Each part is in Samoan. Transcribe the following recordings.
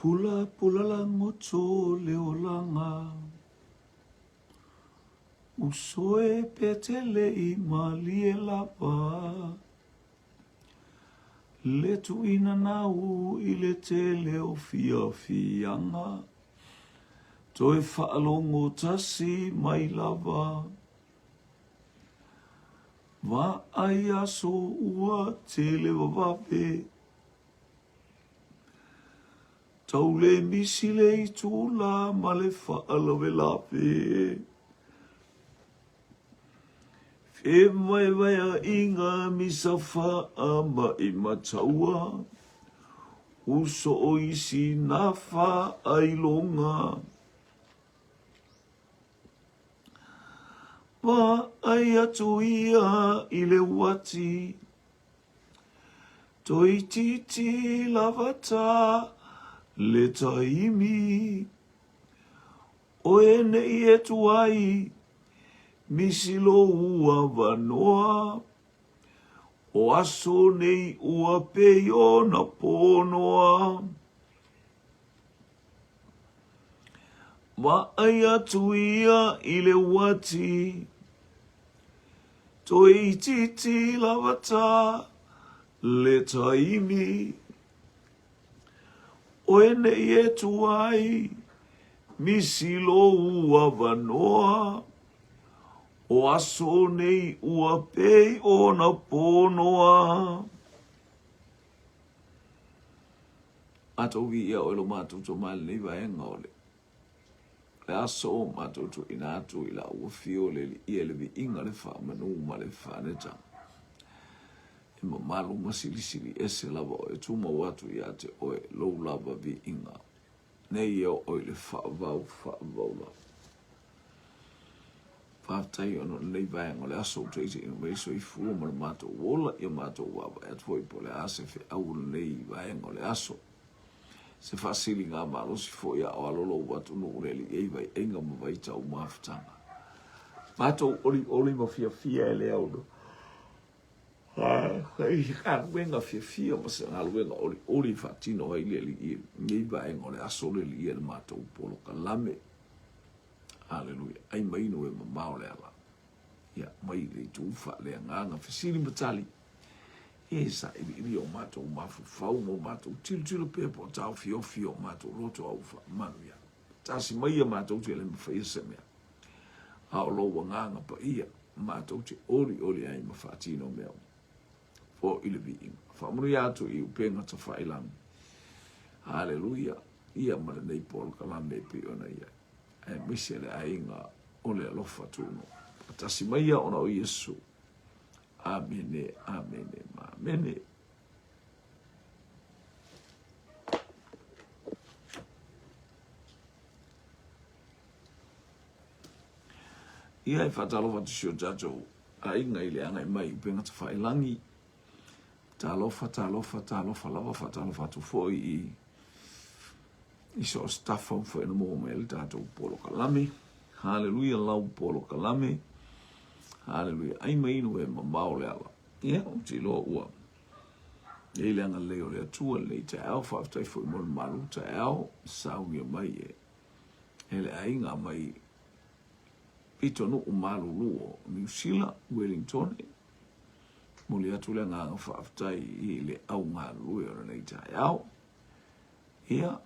Pulapula lagoto le olaga Uso e petele i malie lava Le tuuina nau i le tele o fiafiaga Toe faalogo tasi mai lava Vaai aso ua tele vavave Tau le misi le itula ma le faalavelave Fevaevaeaiga misa faama'i mataua Uso o isi na faailoga Vaai atu ia i le uati Toeitiiti lava ta le taimi Oe nei e tuai misi lou avanoa O aso nei ua pei ona ponoa Vaai atu ia i le uati Toeitiiti lava ta le taimi Oe nei e tuai misi lou avanoa O aso nei ua pei ona ponoa Matou viia oe lo matou toma i lenei vaega o le le aso o matou tuuina atu i lau afio le Alii e le viiga le faamanu ma le faanetaga. E mamalu ma silisili ese lava oe, tumau atu ia te oe lou lava viiga. Nei e oo i le faavavau faavavau lava. Faafetai ona o lenei vaega o le aso ua taitaiina mai soifua ma le matou ola, ia matou vaavaai atu foi po o le a se feau o lenei vaega o le aso. Se faasiligamalosi foi a o alo lou atunuu le Alii ai vaiaiga ma vaitau mafutaga. Matou olioli ma fiafia e le auna. Fai se galuega fiafia ma se galuega olioli e faatino ai le Alii i lenei vaega o le aso le Alii e le matou polokalame. Aleluia. Ai mai inu e mamao le ala. Ia, mai le itu faaleagaga, fesili ma tali. E sailiili o matou mafaufau ma o matou tilotilo pea po o taofiofi o matou loto a ua faamamalu ia. Tasi mai ia matou te le mafaia se mea. A o lou agaga paia, matou te olioli ai ma faatino mea uma. Foi le viiga. Faamanuia atu i upega tafailagi. Haleluia. Ia ma lenei polokalame e pei ona i ai. Aemaise le aiga o le alofa tunoa. Faatasi mai ia ona o Iesu. Amene, amene, ma amene. Ia e faatalofa atu si o tatou aiga i le agai mai i upega tafailagi. Talofa, talofa, talofa lava, faatalofa atu foi i i so o se tafa ua mafai ona maua mai ai le tatou polokalame. Haleluia lau polokalame. Haleluia. Ai mai inu e mamao le ala. Ia, ou te iloa ua i ai le agalelei o le Atua i lenei taeao. Faafetai foi mo le malu taeao. Saunia mai e e le aiga mai pitonuu malulu o Niu Sila, Wellingtone. Momoli atu le agaga faafetai i le au galulue o lenei taeao. Ia,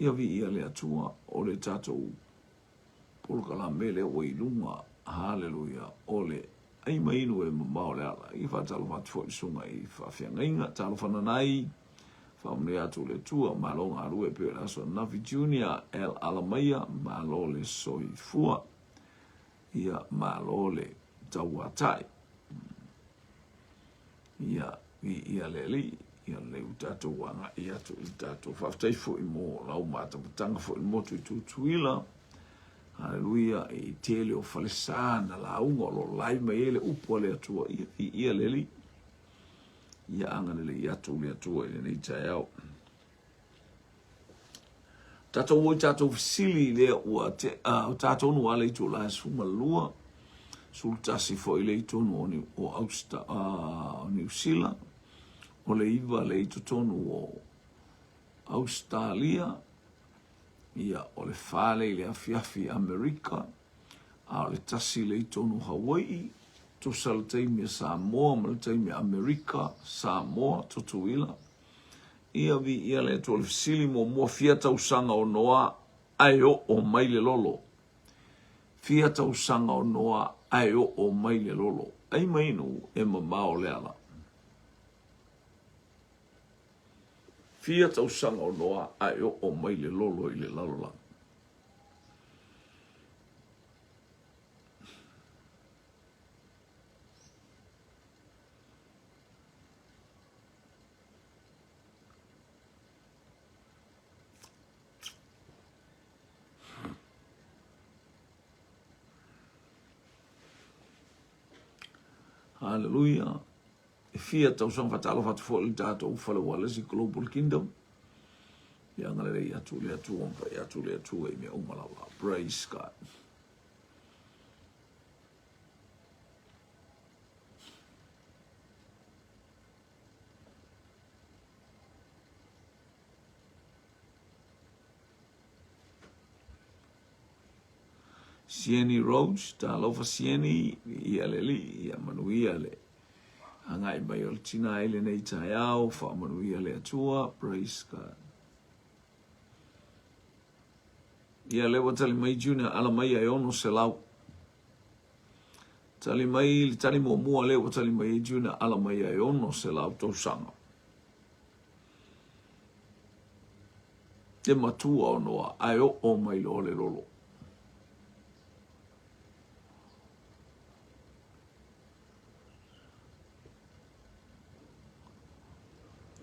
ia viia le Atua o le tatou polokalame lea ua i luga, haleluia, o le ai ma inu e mamao le ala. Ia faatalofa atu foi i le susuga i faafeagaiga, talofa nanai, faamanuia atu le Atua, malo galue pei o le aso ananafi, Junior L. Alamaia, malo le soifua, ia malo le tauatai. Ia, viia le Alii, ia lea ua tatou agai atu i le tatou faafetai foi mo lau matamataga foi i le motu i Tutuila. Haleluia, i tele o falesa na lauga o lo o live mai ai le upu a le Atua. Ia, viia le Alii. Ia agalelei atu le Atua i lenei taeao. Tatou o i tatou fesili lea ua te, uh, tatou nu ale i tula e 12, 11 foi le i tonu o, Niu, o, Austa, uh, o Niu Sila, o le iva le i totonu o Ausetalia, ia, o le fa lea i le afiafi Amerika, a o le tasi lea i totonu o Hawai'i, tusa le taimi a Samoa ma le taimi a Amerika, Samoa, Tutuila. Ia, viia le Atua. O le fesili muamua, fia tausaga o Noa ae oo mai le lolo? Fia tausaga o Noa ae oo mai le lolo? Ai ma inu e mamao le ala. Fia tausaga o Noa ae oo mai le lolo i le lalolagi? Haleluia. E fia tausaga faatalofa atu foi i le tatou fale Ualesi Global Kingdom. Ia agalelei atu le Atua ma pai atu le Atua i mea uma lava. Praise God. Sieni Rhodes, talofa Sieni, ia le alii, ia manuia le agai mai o le tina i lenei taeao, faamanuia le Atua, praise God. Ia lea ua tali mai Junior, ala mai e 600. Tali mai le tali muamua lea ua tali mai ai Junior, ala mai e 600 tausaga. Le matua o Noa, ae oo mai loa le lolo.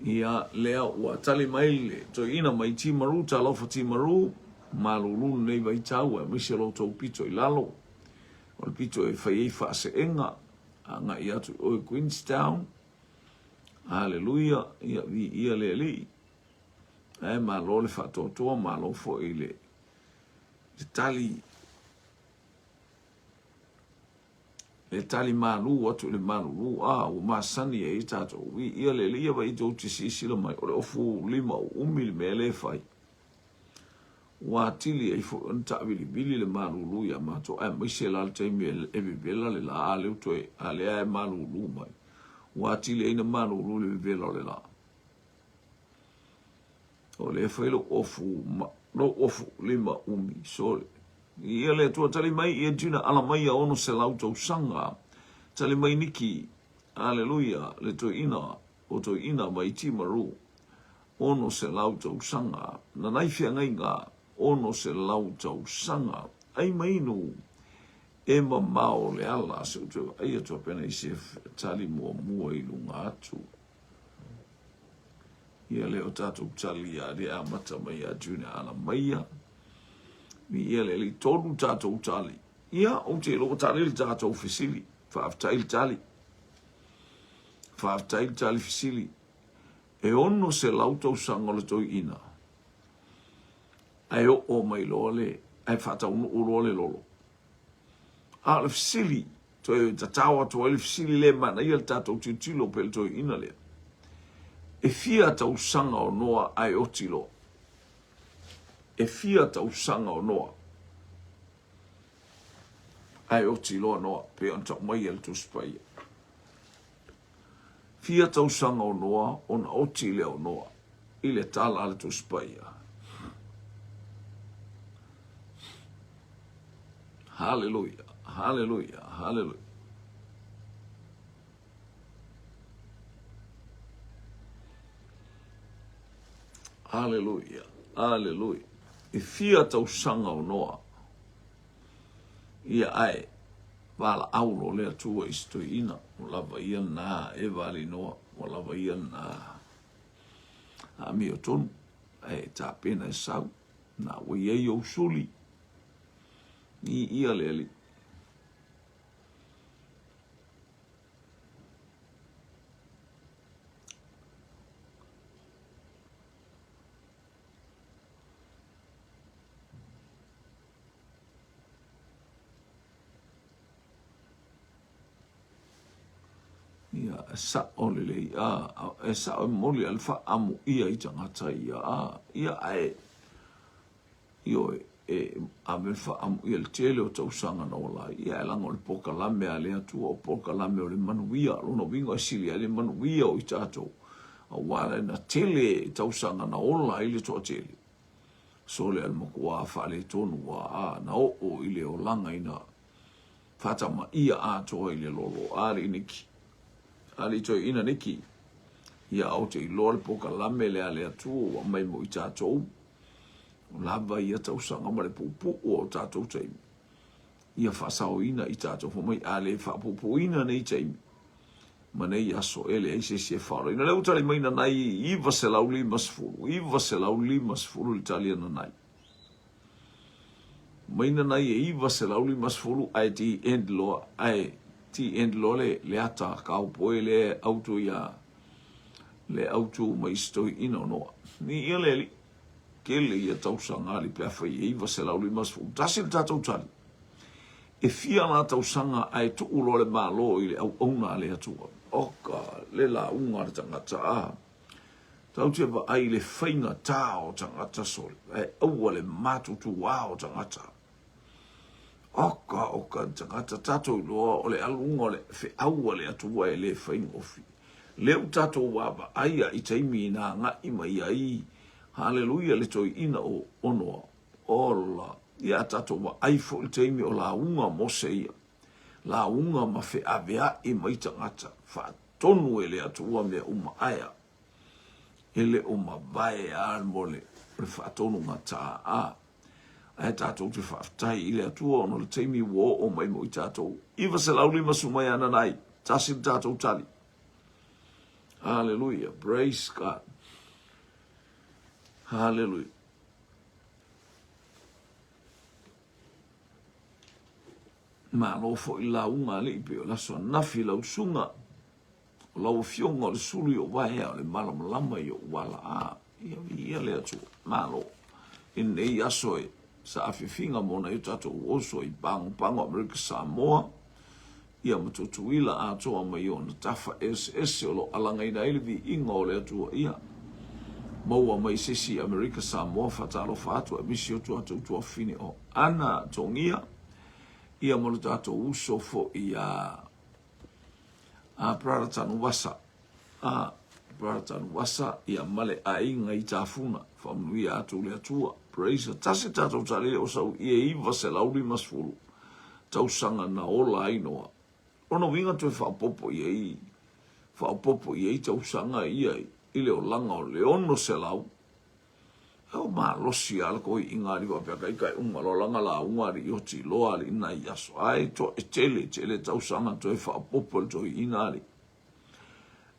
Ia, lea ua tali mai le toeaina mai Timaru, talofa Timaru, malulu lenei vaitau aemaise lo outou pito i lalo. O le pito e fai ai faaseega, agai atu i o i Queenstown. Haleluia, ia viia le Alii. Ae malo le faatoatoa, malo foi le, le tali le tali malu atu i le malulu a ua masani ai tatou. Viia le Alii, ia vaai tou te silasila mai, o le ofu lima uumi le mea lea e fai. Ua atili ai foi ona taavilivili le malulu iā matou, aemaise la le taimi e vevela le lā, a lea ua toe, a lea e malulu mai, ua atili ai ona malulu i le vevela o le lā. O lea e fai lou ofu, lou ofu lima umi, sole. Ia le Atua tali mai ia Juna ala mai ia 600 tausaga. Tali mai Niki, aleluia, le toeaina o toeaina mai Timaru. 600 tausaga, na nai feagaiga 600 tausaga, ai ma inu e mamao le ala, se ou toe vaai atu a pena i se tali muamua i luga atu. Ia lea o tatou tali ia le amata mai ia June ala maia. Viia le Alii, tolu tatou tali. Ia, ou te iloa ua tali le tatou fesili. Faafetai le tali. Faafetai le tali fesili. E 600 tausaga o le toeaina ae oo mai loa le, ae faataunuu loa le lolo. A o le fesili, toe tatao atu ai le fesili lea e manaia le tatou tilotilo pe le toeaina lea. E fia tausaga o Noa ae oti loa? E fia tausaga o Noa ae oti loa Noa, pei ona tau mai e le Tusi Paia. Fia tausaga o Noa ona oti lea o Noa i le tala a le Tusi Paia. Haleluia, haleluia, haleluia. Haleluia, haleluia. E fia tausaga o Noa. Ia ae valaau loa le Atua i si toeaina, ua lava ia lena e valinoa, ua lava ia lena amiotonu, ae tapena e sau, na ua i ai ou suli, i ia le Alii. Ia, e sa'o lelei, a, e sa'o e momoli a le fa'aamuia i tagata ia, a, ia, ae, ioe, e ave le fa'aamuia i le tele o tausaga na ola ai, ia, ae laga o le polokalame a le Atua, o polokalame o le manuia, o lona uiga e sili ai le manuia o i tatou, auā lena tele tausaga na ola ai le toatele. Sole a le makuā faaletonu ua, a, na oo i le olaga ina faatamaia atoa i le lolo. A alii Niki, alii toeaina Niki, ia ou te iloa le polokalame lea a le Atua ua aumai mo i tatou, o lava ia tausaga ma le puupuu o tatou taimi, ia faasaoina i tatou fai mai, a le faapuupuuina nei taimi ma nei aso, e leai se isi e faaolaina. O lea ua tali mai Nanai 950, 950 le tali a Nanai. Mai Nanai e 950 ae the end loa, ae the end loa le, le ata kaopoe le autu ia le autu mai isi toeaiina o Noa. Ni ia le alii, tele ia tausaga alii pe afai e 950. Tasi le tatou tali. E fia la tausaga ae tuu loa le Malo i le auauna a le Atua. Oka, le lauga a le tagata a. Tatou te vaai i le faigata o tagata sole, ae aua le matutuā o tagata. Oka, oka, tagata tatou iloa o le aluga o le feau a le Atua e le faigofie. Lea ua tatou vaavaai a i taimi na agai mai ai, haleluia, le toeaina o Noa. Ola, ia a tatou vaai foi i le taimi o lauga Mose ia, lauga ma feaveai mai tagata, faatonu e le Atua mea uma aea, e le o mavae a mo le faatonu gata a. Ae tatou te faafetai i le Atua ona o le taimi ua oo mai mo i tatou. 950 mai ana nai, tasi le tatou tali. Hallelujah, praise God. Hallelujah. Malo foi lauga alii pei o le aso ananafi lau susuga o lau afioga o le sulu i ou vaea o le malamalama i ou ala a ia viia le Atua malo i lenei aso e saafiafiga mo nai o tatou oso i Pagopago Amerika Samoa ia ma Tutuila atoa mai ona tafa eseese o lo o alagaina ai le viiga o le Atua ia maua mai se isi Amerika Samoa faatalofa atu aemaise o tatou tuafafine o Ana Togia ia ma lo tatou uso foi ia a Brother Tanuvasa a Brother Tanuvasa ia ma le aiga i Tafuna faamanuia atu le Atua praise tasi tatou tali o sau i e 950 tausaga na ola ai Noa. Lona uiga toe faaopoopo i ai, faaopoopo i ai tausaga ia i le olaga o le 600. E o malosi lava le toeaiina alii faapea kai kai uma loa lana lauga alii oti loa alii nai aso. Ae toe tele tele tausaga toe faaopoopo le toeaiina alii.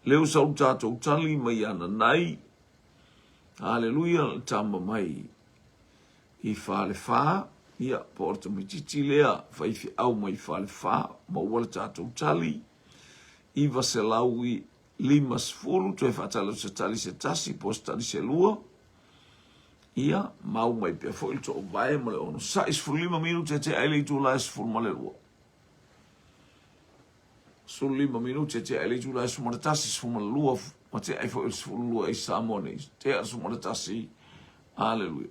Leu sau tatou tali mai ana nai. Haleluia, le tama mai i Falefa, ia, po o le tamaitiiti lea faifeau mai Falefa, maua le tatou tali, 950, toe faatali atu se tali se tasi, po o se tali se lua, ia, mau mai pea foi le toovae ma le onosai, 15 minute e tea ai le itula e 12. 15 minute e tea ai le itula e 11, 12, ma tea ai foi le 12 i Samoa nei, tea le 11, Aleluia.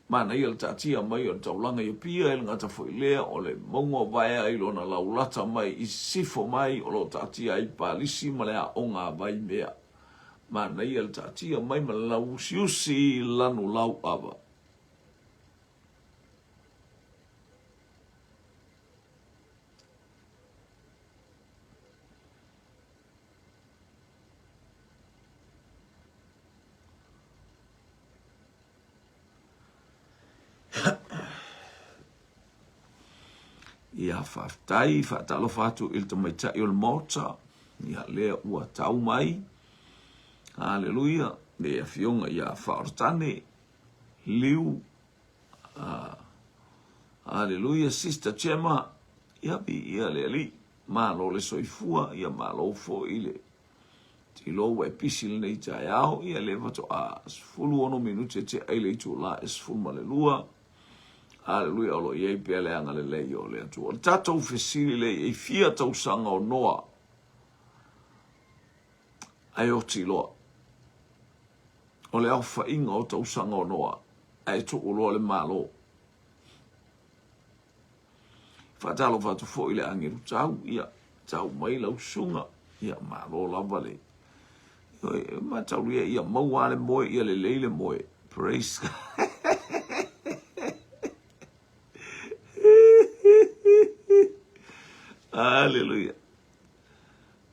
Manaia le taatia mai o le taulaga i Apia, e le gata foi lea o le mauga o Vaea i lona laulata mai i sisifo mai o lo o taatia ai Palisi ma le aoga a Vaimea. Manaia le taatia mai ma le lauusiusi lanu lauava. Ia faafetai, faatalofa atu i le tamaitai o le Maota, ia lea ua tau mai. Haleluia, le afioga ia Faaoratane, Liu, haleluia, Sister Gemma, ia viia le Alii, malo le soifua, ia malo foi le Te iloa ua e pisi lenei taeao, ia lea faatoa 16 minute tea i le itula e 12. Aleluia, o lo o i ai pea le agalelei o le Atua. O le tatou fesili lea i ai, fia tausaga o Noa? Ae oti loa. O le aofaiga o tausaga o Noa, ae tuu loa le Malo. Faatalofa atu foi i le agelu tau, ia, tau mai lau susuga, ia, malo lava le, mataulia, ia maua le moe, ia lelei le moe. Praise God. Hallelujah.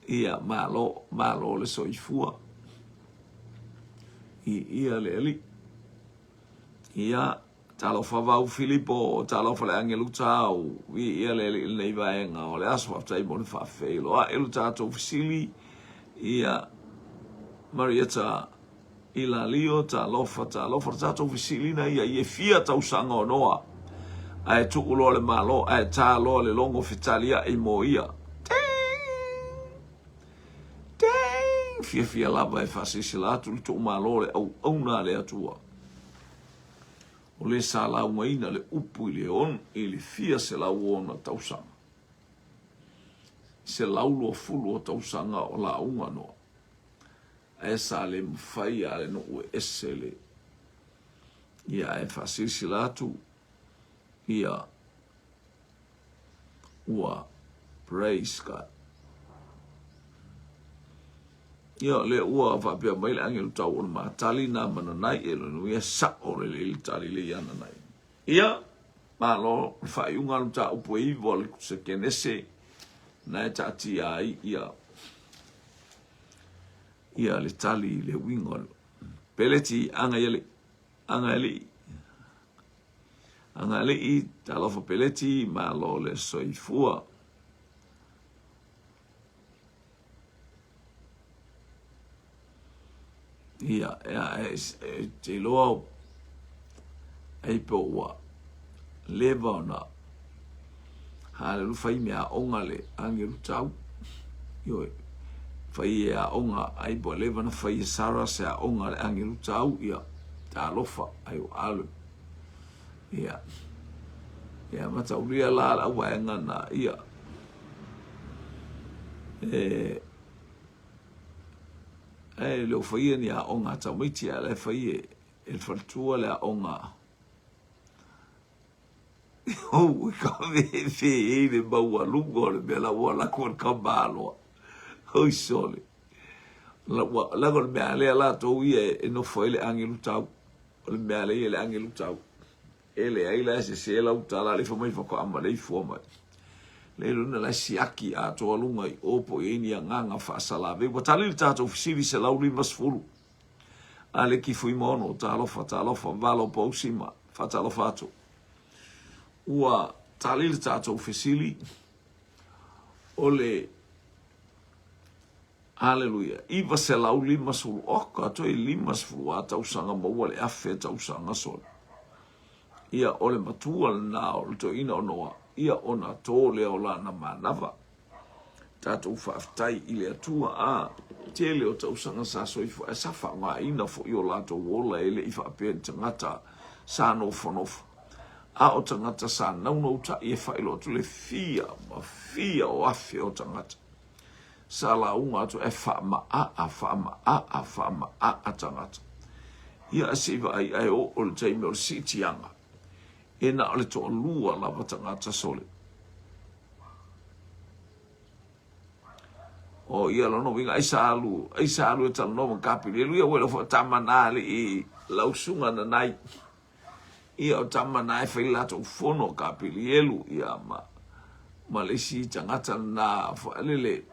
Ia, malo, malo le soifua. I ia le alii. Ia, talofa vau Filipo, talofa le agelu tau. I ia le alii lenei vaega o le aso faafetai mo le faafeiloai o le tatou fesili. Ia, Marieta Ilalio, talofa, talofa le tatou fesili na ia i e fia tausaga o Noa, ae tuu loa le Malo, ae ta loa le logo fetaliai mo ia. Ding! Ding! Fiafia lava e faasilasila atu le tuu Malo le auauna a le Atua. O le sa laugaina le upu i le on, i le fia 106 tausaga. 120 o tausaga o lauga Noa. Ae sa le mafai a le nuu e ese le ia ae faasilasila atu ia ua praise God. Ia le ua faapea mai le agelu tau o le matali na mananai e lona ia sao le le tali le ia nanai. Ia malo le faaiuga o le mataupu e ivo o le Kenese na e taatia ai ia ia le tali i le uiga o le peleti agaialii agaialii agaialii talofa peleti malo le soifua. Ia, ia, e, e, te iloa ai pe ua leva ona halelu fai mea aoga le agelu tau. Ioe, fai e aoga ai po leva na fai e Sara se aoga le agelu tau, ia, talofa ai o alu. Ia, ia mataulia la le auvaega na, ia, e, e le o faia ni aoga a tamaiti, a la e fai e, e le faletua le aoga. Ou e ka fefe i le maualuga o le mea la ua lako le kamaloa. Oi sole. La ua lako le mea lea latou ia e nofo ai le agelu tau. O le mea lea ia le agelu tau. E leai la e sese lau tala le fai mai faatoa maleifua mai. Le luna la siaki atoa luga i o po i ai ni agaga faasalavei. Ua tali le tatou fesili 150. Aleki Fuimaono, talofa, talofa, valo Pausima, faatalofa atu. Ua tali le tatou fesili o le Haleluia, 950, oka, toe 50 a tausaga maua le afe tausaga sole. Ia, o le matua lena o le toeaina o Noa, ia ona tō lea o lana manava. Tatou faafetai i le Atua, a, tele o tausaga sa soifua, ae sa faaaogaina foi o latou ola e le i faapea ni tagata sa nofonofo. A o tagata sa naunautai e faailoa atu le fia ma fia o afe o tagata. Sa lauga atu ae faamaaa, faamaaa, faamaaa tagata. Ia ae se i vaai ae oo le taimi o le siitiaga, e na o le toalua lava tagata sole. O ia lona uiga ai sa alu, ai sa alu e talanoa ma Kapilielu, ia ua iloa foi o tama na alii lau susuga nanai. Ia o tama na e fai le latou fono o Kapilielu, ia ma, ma le isi tagata na faalele,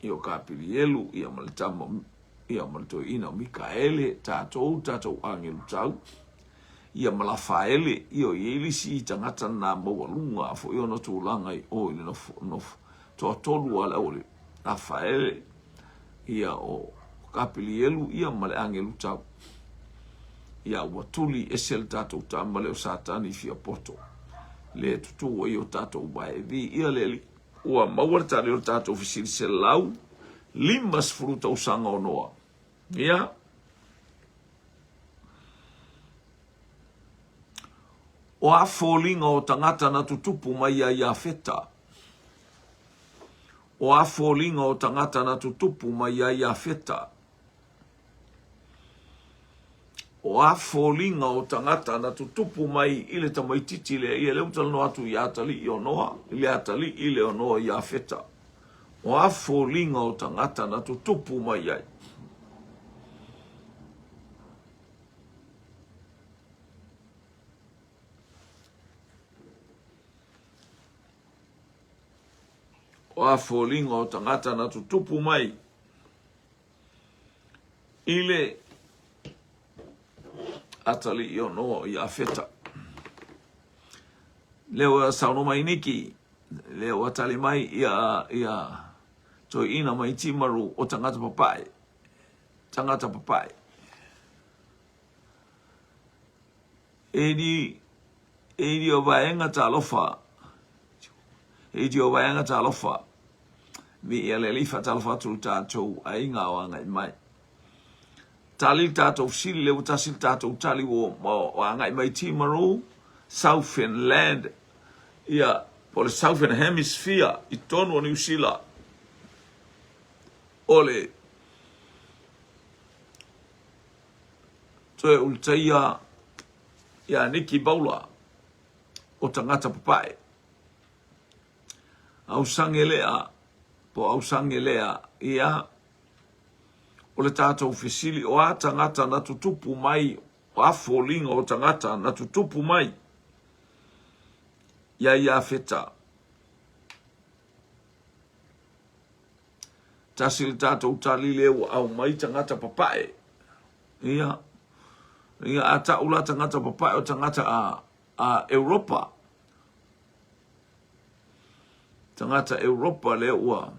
ia o Kapilielu, ia ma le tama, ia ma le toeaina o Mikaele, tatou, tatou agelu tau. Ia ma Lafaele, ia o i ai le isi tagata na maualuga foi ona tulaga i o i le nofo, nofo, toatolu a le aualii, Lafaele, ia o Kapilielu, ia ma le agelu tau. Ia ua tuli ese le tatou tama lea o Satani i Fiapoto, le tutū ai o tatou vae. Viia le Alii, ua maua le tali o le tatou fesili 150 tausaga o Noa. Ia, O a foliga o tagata na tutupu mai ia Iafeta? O a foliga o tagata na tutupu mai ai Iafeta? O a foliga o tagata na tutupu mai i le tamaitiiti lea? Ia lea ua talanoa atu i atalii o Noa, i le atalii lea o Noa Iafeta. O a foliga o tagata na tutupu mai ai? O a foliga o tagata na tutupu mai i le atalii o Noa o Iafeta. Lea ua saunoa mai Niki, lea ua tali mai ia, ia toeaina mai Timaru o tagata papae. Tagata papae. E li o vaega talofa, e li o vaega talofa, mi ia le Alii faatalofa atu i tatou aiga o agai mai. Tali le tatou fesili, lea ua tasi le tatou tali ua agai mai Timaru, Southern Land, ia, po o le Southern Hemisphere i totonu o Niu Sila. O le Toe Ulutaia ia Niki Bowler o tagata papae. Ausangelea po o Ausangelea ia o le tatou fesili o a tagata na tutupu mai o a foliga o tagata na tutupu mai ia Iafeta. Tasi le tatou tali lea ua aumai tagata papae. Ia, ia a tau la tagata papae o tagata a, a Europa. Tagata Europa lea ua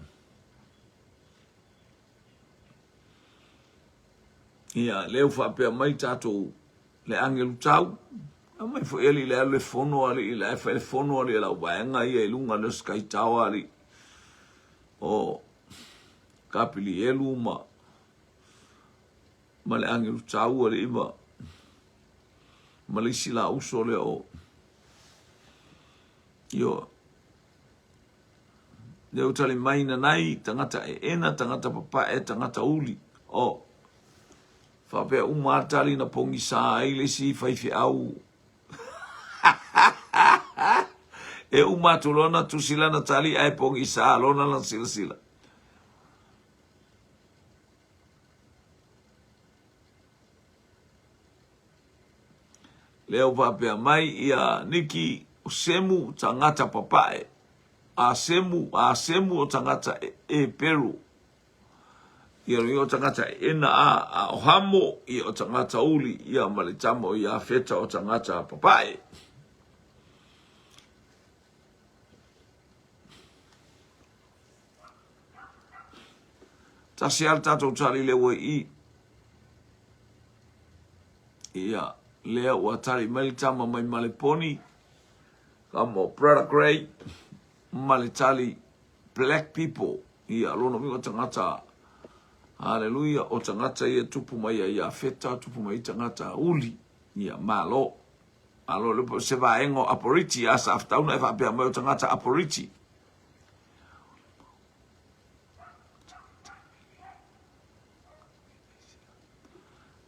Ia, lea ua faapea mai tatou le agelu tau. Aumai foi alii le alu le fono alii la e fai le fono alii a lau vaega ia i luga lea o Sky Tower alii. O Kapilielu ma ma le agelu tau alii ma ma le isi la uso lea o Io Lea ua tali mai nanai tagata eena, tagata papae, tagata uli. O, faapea uma lava tali na pogisa ai le isi faifeau. E uma atu loa na tusi lana tali ae pogisa loa lana silasila. Lea ua faapea mai ia Niki, o Semu tagata papae. A Semu, a Semu o tagata Eperu. Ia ia o tagata Ena a, a o Hamo, ia o tagata Uli, ia ma le tama o Iafeta o tagata papae. Tasi lava le tatou tali lea ua i i. Ia, lea ua tali mai le tama mai Maleponi, tama o Brother Gray, ma le tali Black people. Ia, lona uiga o tagata, haleluia, o tagata ia tupu mai ai Iafeta, tupu mai ai tagata uli. Ia, malo. Malo, le se vaega o Aporiti, a sa fetauna e faapea mai o tagata Aporiti.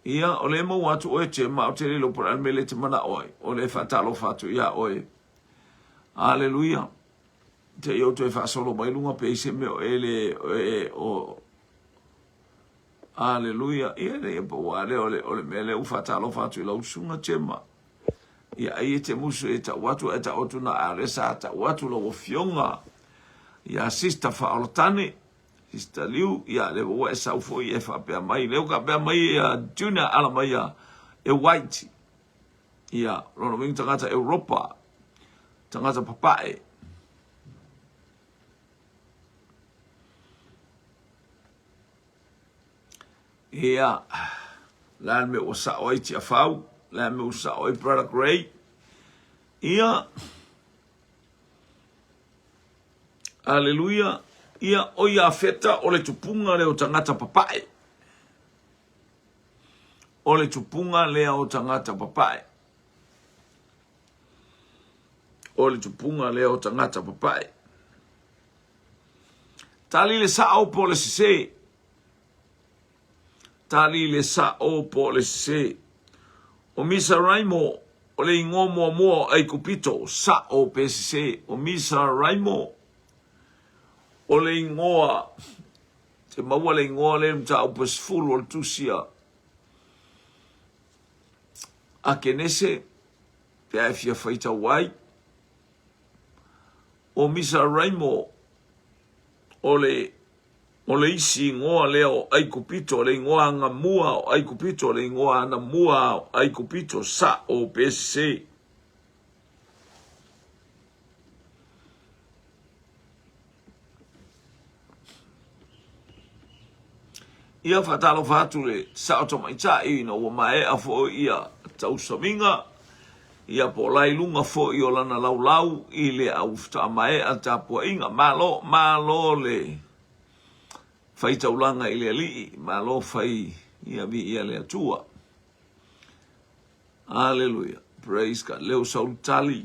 Ia, o lea e maua atu oe Gemma, ou te le iloa po o le a le mea lea e te manao ai, o lea e faatalofa atu iā oe. Aleluia. Te i ou toe faasolo mai luga pe i se mea o e le, e, o, Aleluia. Ia, ia, po ua lea o le, o le mea lea ua faatalofa atu i lau susuga Gemma. Ia, ai e te musu e tau atu, ae tau atu na a lea sa tau atu lau afioga ia Sister Faaolatane. Sister Liu, ia lea ua e sau foi e faapea mai, lea ua faapea mai ia Junior ala mai ia e White. Ia, lona uiga tagata Europa, tagata papae. Ia, la le mea ua sao ai Tiafau, la le mea ua sao ai Brother Gray. Ia, Aleluia! Ia, o Iafeta, o le tupuga lea o tagata papae. O le tupuga lea o tagata papae. O le tupuga lea o tagata papae. Tali le sa'o po o le sesē. Tali le sa'o po o le sesē. O Misaraimo o le igoa muamua o Aikupito, sa'o pe sesē. O Misaraimo o le igoa, te maua le igoa lea i le mataupu e 10 o le tusi a a Kenese, pe a e fia faitau ai. O Misaraimo o le o le isi igoa lea o Aikupito, o le igoa agamua o Aikupito, o le igoa anamua o Aikupito, sa'o pe sesē. Ia faatalofa atu le sao tamaitai ina ua maea foi ia tausamiga, ia po o la i luga foi o lana laulau i le au faatoa maea tapuaiga. Malo, malo le fai taulaga i le Alii, malo fai ia viia le Atua. Aleluia, praise God. Leo Saulu tali,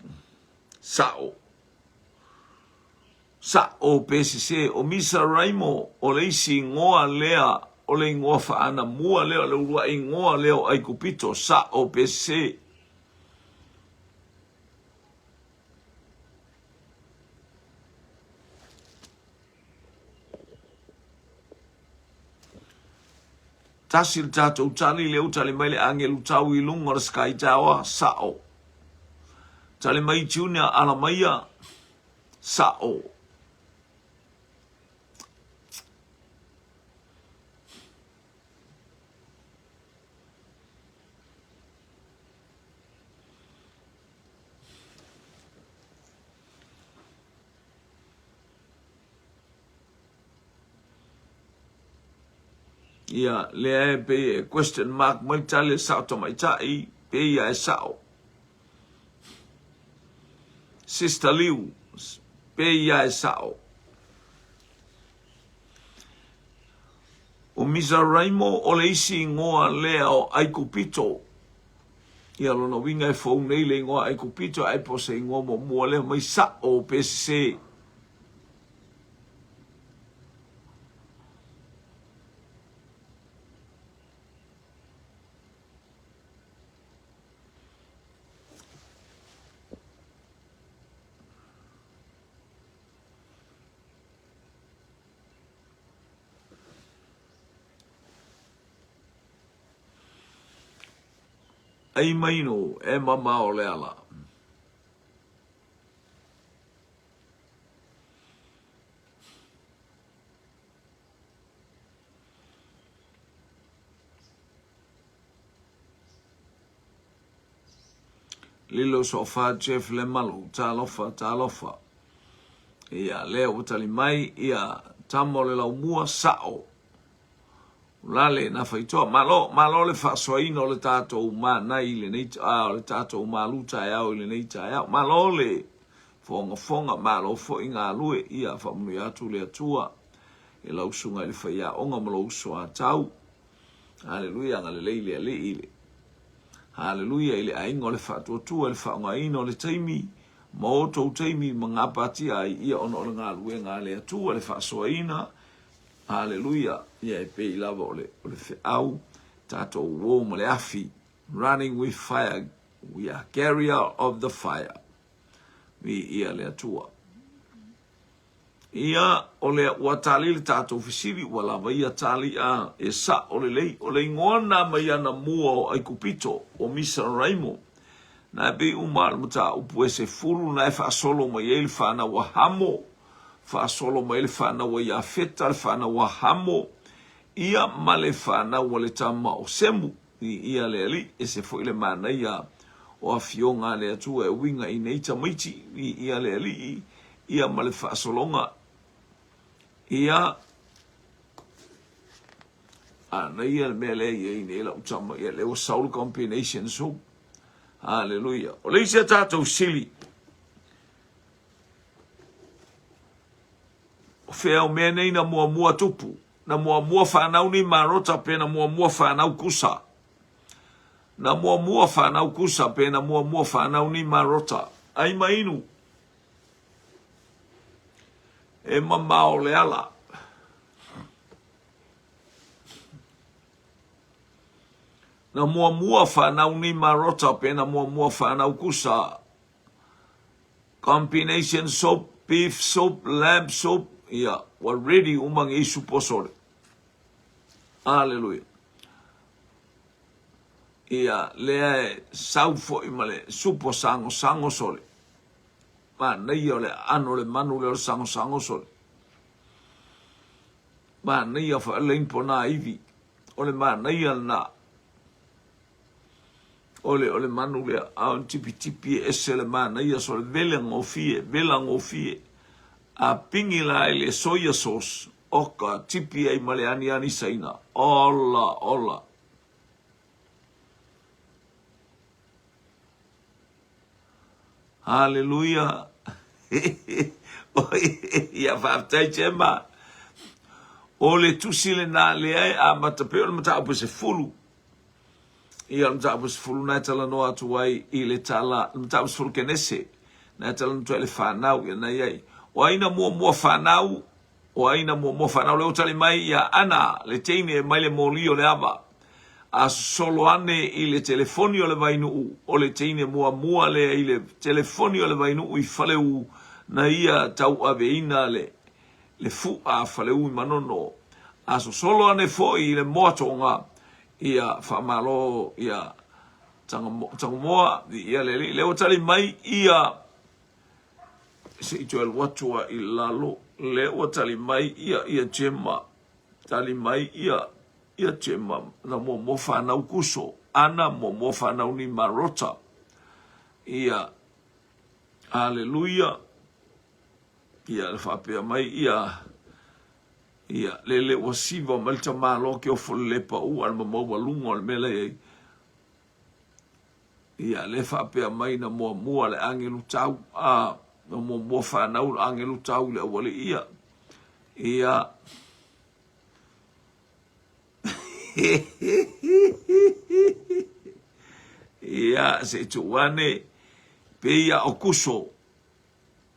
sao. Sa'o pe sesē, o Misaraimo o le isi igoa lea, o le igoa faa-anamua lea, o le uluai igoa lea o Aikupito, sa'o pe sesē. Tasi le tatou tali, lea ua tali mai le agelu tau i luga o le Sky Tower, sa'o. Tali mai Junior Alamaia, Sa'o. Ia, lea e pei e question mark mai tali e sa'o tamaitai, pei ia e sa'o. Sister Liu, pei ia e sa'o. O Mizaraimo o le isi igoa lea o Aikupito. Ia lona uiga e fou nei le igoa Aikupito ae po o se igoa muamua lea mai sa'o pe sesē. Ai mai no e mamao le ala. Lilo Sofa Jeff Lemalu, talofa, talofa. Ia, lea ua tali mai, ia, tama o le laumua, sa'o. Lale na faitoa, malo, malo le faasoaina o le tatou manai i lenei, a, o le tatou malu taeao i lenei taeao. Malo le fogafoga, malo foi galue, ia, faamanuia atu le Atua i lau susuga i le faiaoga ma lou uso a tau. Haleluia, agalelei le Alii i le Haleluia i le aiga o le faatuatua i le faaaogaina o le taimi ma outou taimi ma gapatia ai ia ona o le galuega a le Atua le faasoaina. Haleluia, ia e pei lava o le, o le feau tatou uo ma le afi. Running with fire, we are carrier of the fire. Viia le Atua. Ia, o lea ua tali le tatou fesili, ua lava ia tali a e sa'o lelei. O le igoa na mai anamua o Aikupito, o Misaraimo, na e pei uma a le mataupu e sefulu na e faasolo mai ai le fanau a Hamo, faasolo mai le fanau a Iafeta, le fanau a Hamo, ia ma le fanau a le tama o Semu. I ia le Alii, ese foi le manaia o afioga a le Atua e uiga i nei tamaiti, i ia le Alii, ia ma le faasologa, ia manaia le mea lea e i ai nei lau tama, ia lea ua sau le combination soup. Haleluia. O le isi a tatou sili, o fea o mea nei na muamua tupu? Na muamua fanau ni Marota pe na muamua fanau Kusa? Na muamua fanau Kusa pe na muamua fanau ni Marota? Ai ma inu. E mamao le ala. Na muamua fanau ni Marota pe na muamua fanau Kusa. Combination soup, beef soup, lamb soup, ia, ua ready uma ngi supo sole. Aleluia. Ia, lea e sau foi ma le supo sagosago sole. Manaia o le aano o le manu lea o le sagosago sole. Manaia foi o le laini ivi. O le manaia lena. O le, o le manu lea, a o le tipitipi e ese le manaia sole, vele gofie, vela gofie. A pigi la i le soya sauce, oka, tipi ai ma le aniani Saina. Ola, ola. Haleluia. Ia faafetai Gemma. O le tusi lena lea e amata pei o le mataupu e 10. Ia o le mataupu e 10 na e talanoa atu ai i le tala, le mataupu 10 Kenese, na e talanoa atu ai i le fanau, ia na i ai. O ai na muamua fanau? O ai na muamua fanau? Lea ua tali mai ia Ana, le teine mai le moli o le ava. A sosolo ane i le telefoni o le Vainuu, o le teine muamua lea i le telefoni o le Vainuu i Faleu na ia tauaveina le le fu'a a Faleu i Manono. A sosolo ane foi i le moatoga, ia faamalo ia Tagomoa, ia le alii. Lea ua tali mai ia se i toe alu atu a i lalo, lea ua tali mai ia ia Gemma, tali mai ia ia Gemma na muamua fanau Kuso, Ana muamua fanau ni Marota. Ia, aleluia. Ia, le faapea mai ia ia lele ua siva mai le tamaloa ke ofo le le pau a le mamaualuga o le mea la i ai. Ia, le faapea mai na muamua le agelu tau, a, na muamua fanau le agelu tau i le aualii ia. Ia, ia, se i tuu ane, pei a o Kuso.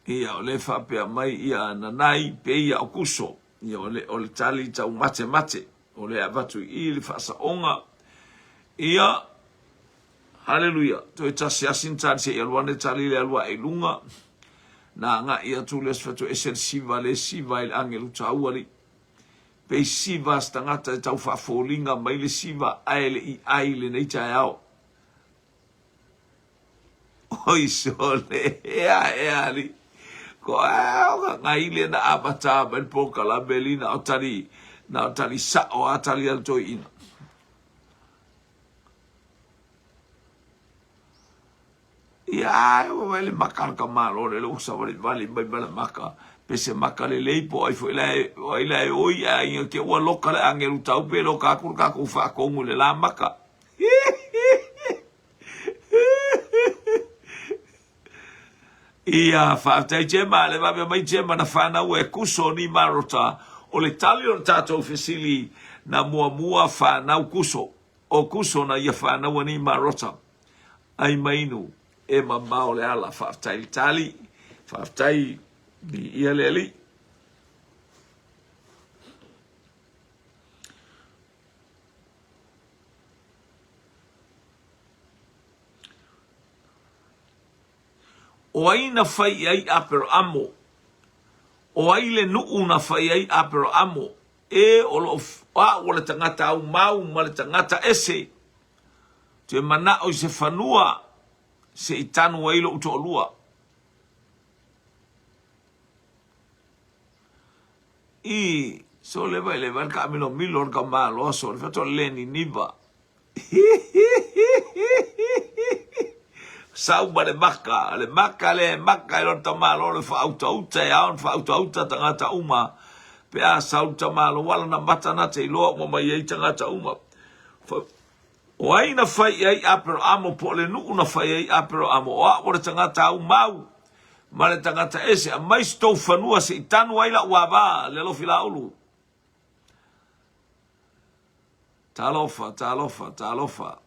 Ia, o le faapea mai ia Nanai, pei a o Kuso. Ia, o le, o le tali tau matemate. O le avatu i i le faasaoga. Ia, haleluia, toe tasi asi na tali se i alu ane tali le alu ae i luga. Na agai atu le aso fatu ese le siva le siva i le agelu taualii. Pei siva se tagata e tau faafoliga mai le siva ae le i ai lenei taeao. Oi sole, ea ea ali. Ko ao ka ngai le na amata mai le polokalame li na o tali, na o tali sa'o a tali a le toeaina. Ia, ai ua vai le maka le tamāloa lele ua savalivali mai ma le maka, pe se maka lelei po o ai foi la e, o ai la e oi, ae aiga ke ua loka le agelu tau pe loka aku le kakou faakogu i le la maka. Ia, faafetai Gemma, le vave mai Gemma na fanau e Kuso ni Marota. O le tali o le tatou fesili na muamua fanau Kuso. O Kuso na ia fanaua ni Marota. Ai mainu e mamao le ala. Faafetai le tali. Faafetai ia le alii. O ai na fai i ai Aperaamo? O ai le nuu na fai ai Aperaamo? E o loo a'u o le tagata aumau ma le tagata ese, te manao i se fanua se i tanu ai lo'u toalua. I so le vai le vai ka milo milo ka malo so le fato le ni niva. Sau ma le maka, le maka le maka i lona tamāloa le faautauta e ao ona faautauta tagata uma pe a sau le tamāloa lana mata na te iloa uma mai ai tagata uma. O ai na fai i ai Aperamo po o le nuu na fai ai Aperamo o a'u o le tagata aumau ma le tagata ese aumai se tou fanua se i tanu ai la'u avā le alofi laulu. Talofa, talofa, talofa.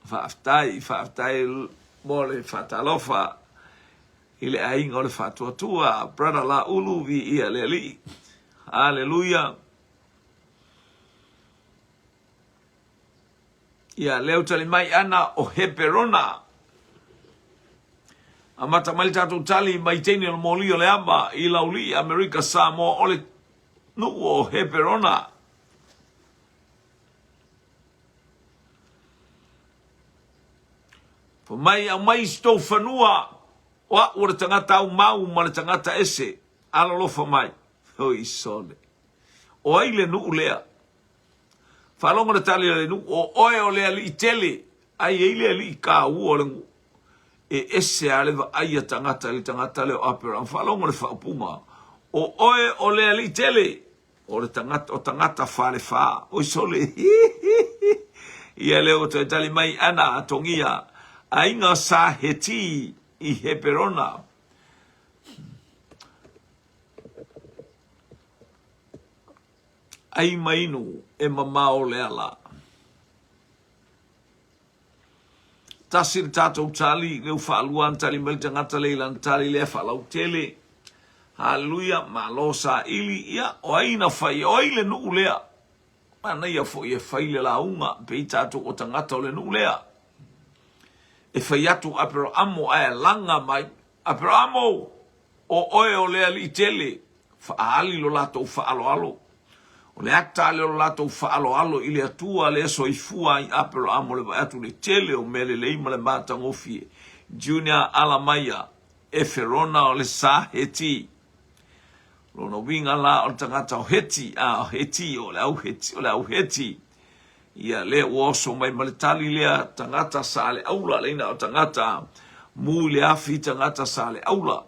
Faafetai, faafetai mo le faatalofa i le aiga o le faatuatua, Brother Laulu, viia le Alii. Haleluia. Ia, lea ua tali mai ana o Heperona. Amata mai le tatou tali mai teine o le moli o le ava i Laulii, Amerika Samoa o le nuu o Heperona. Fai mai, aumai si tou fanua, o a'u o le tagata aumau ma le tagata ese, alolofa mai. Oi sole. O ai le nuu lea? Faalogo le tali a le nuu, o oe o le alii tele, ai e i ai le alii kaua o le nuu. E ese lava le vaai a tagata i le tagata lea o Aperahama. Faalogo le faaupuga, o oe o le alii tele, o le tagata, o tagata falefa. Oi sole, ia lea ua toe tali mai ana atogia, aiga sa Heti i Heperona. Ai ma inu e mamao le ala. Tasi le tatou tali, leu faalua ana tali mai le tagata lea i lana tali lea faalautele. Haleluia, malo saili, ia, o ai na fai, o ai le nuu lea? Manaia foi e fai le lauga, pei tatou o tagata o le nuu lea. E fai atu Aperamo ae laga mai, Aperamo, o oe o le alii tele, faaali lo latou faaaloalo. O le ata lea o lo latou faaaloalo i le Atua lea soifua ai Aperamo le vaai atu i le tele o mea lelei ma le matagofie. Junior Alamaia, Eferona o le Sa Heti. Lona uiga la o le tagata o Heti, a o Heti o le au Heti, o le au Heti. Ia lea ua oso mai ma le tali lea, tagata sa le aula, leina o tagata mu i le afi, tagata sa le aula.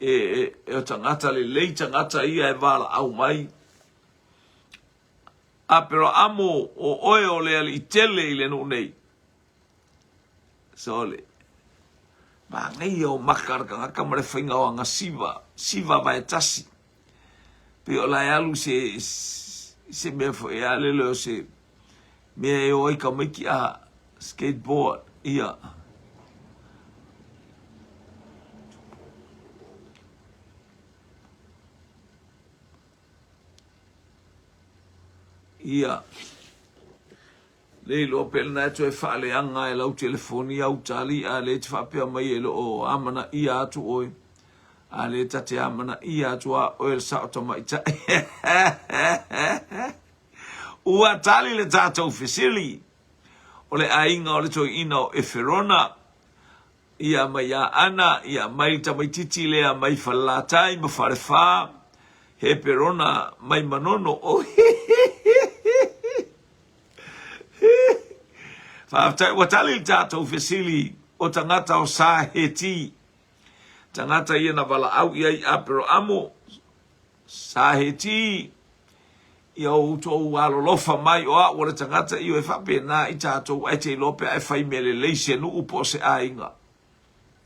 E, e, e o tagata lelei tagata ia e valaau mai. Aperamo, o oe o le alii tele i le nuu nei. Sole. Manaia o maka le tagata ma le faiga o ana siva, siva vae tasi. Pei o la e alu se, se mea foi e ale leo se mea e o ai tamaiti a skateboard, ia. Ia. Le iloa pe lena e toe faaleaga e lau telefoni au tali a le te faapea mai e le o amanaia atu oe. A le ta te amanaia atu a oe le sao tamaitai. Ua tali le tatou fesili. O le aiga o le toeaina o Eferona, ia mai ia Ana, ia mai le tamaititi lea mai Falelatai ma Falefa, Heperona mai Manono. Oh, Faafetai ua tali le tatou fesili o tagata o Sa Heti. Tagata ia na valaau i ai Aperoamo, Sa Heti, ia outou alolofa mai o a'u o le tagata ioe e faapena i tatou ae te iloa pe a e fai mea lelei se nuu po o se aiga.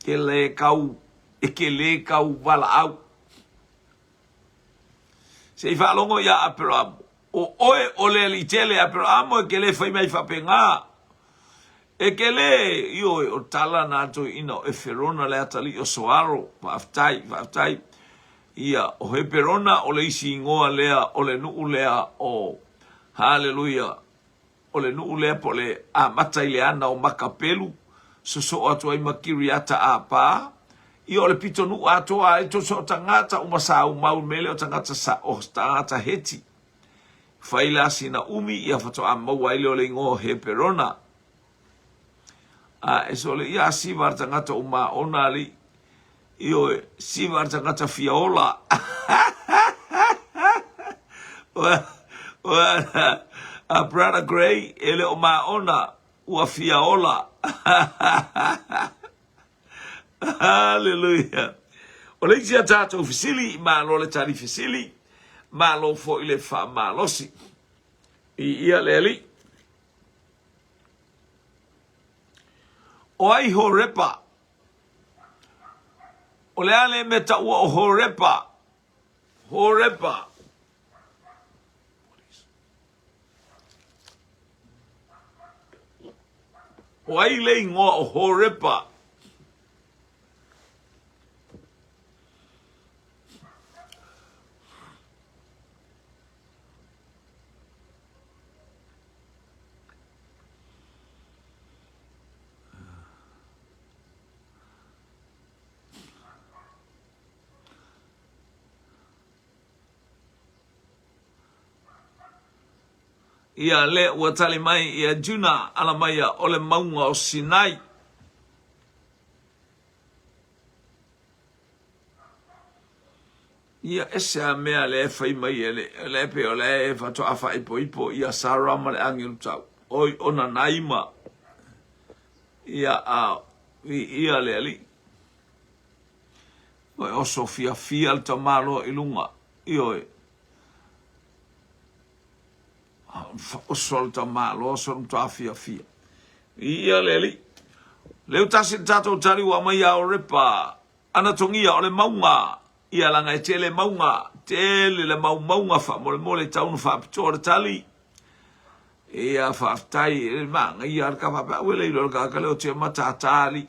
Ke le kau, e ke le kau valaau. Se i faalogo iā Aperamo, o oe o le alii tele Aperamo e ke le fai mai faapena. E ke le, ioe, o tala na toeaina o Eferona le atalii o Soaro, faafetai, faafetai. Ia, o Heperona o le isi igoa lea o le nuu lea o, haleluia, o le nuu lea po o le amata i le ana o Makapelu, sosoo atu ai ma Kiriata Apa. Ia, o le pitonuu atoa ai sosoo tagata uma sa aumau i le mea lea o tagata sa, o tagata Heti. Fai la sina umi, ia faatoa maua ai lea o le igoa o Heperona. A e sole ia siva le tagata uma ona alii. Ioe, siva le tagata fia ola. A Brother Gray, e le o maona, ua fia ola. Hallelujah. O le isi a tatou fesili, malo le tali fesili, malo foi le faamalosi. I ia le alii. O ai Horepa? O le a le mea taua o Horepa? Horepa. O ai le ingoa o Horepa? Ia lea ua tali mai ia Juna ala maia o le mauga o Sinai. Ia ese a mea lea e fai mai e le, lea pei o lea e faatoa faaipoipo ia Sara ma le agelu tau. Oi ona naima. Ia a viia le Alii. Ua e oso fiafia le tamaloa i luga. Ioe. Oso le tamaloa so matua fiafia. Viia le Alii. Leu tasi le tatou tali ua aumai ia Orepa. Anatogia o le mauga. Ia laga e tele mauga. Tele le mau mauga faamolemole tau na faapitoa le tali. Ia faafetai e manaia le ka faapea ua le iloa le tagata lea o tia matata alii.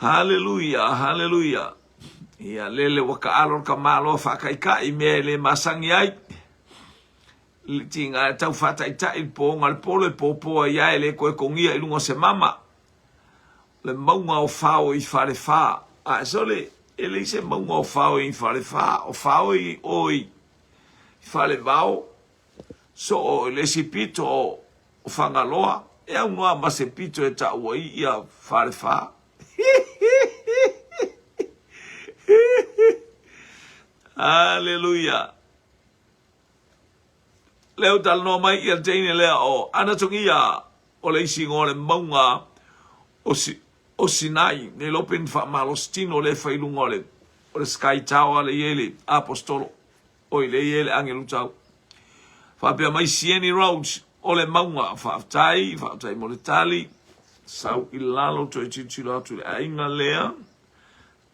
Haleluia, haleluia. Ia lele ua taalo le tamaloa faataitai i mea e le masani ai. Le tiga e tau faataitai le poga le polo e popo ai a e le toe togia i luga o se mama. Le mauga o Fao i Falefa. A sole, e leai se mauga o Fao i Falefa. O Fao i o i Falevao, soo i le isi pito o Fagaloa, e aunoa ma se pito e taua ai ia Falefa. Haleluia! Lea ua talanoa mai ia le teine lea o Anatogia, o le isi igoa o le mauga o, si, o Sinai, nei iloa pe ni faamalosi tino lea e fai i luga o le, o le Sky Tower lea e i ai le Aposetolo. Oi, lea e i ai le agelu tau. Faapea mai Sieni Roads, o le mauga. Faafetai, faafetai mo le tali. Sau i lalo toe tilotilo atu i le aiga lea.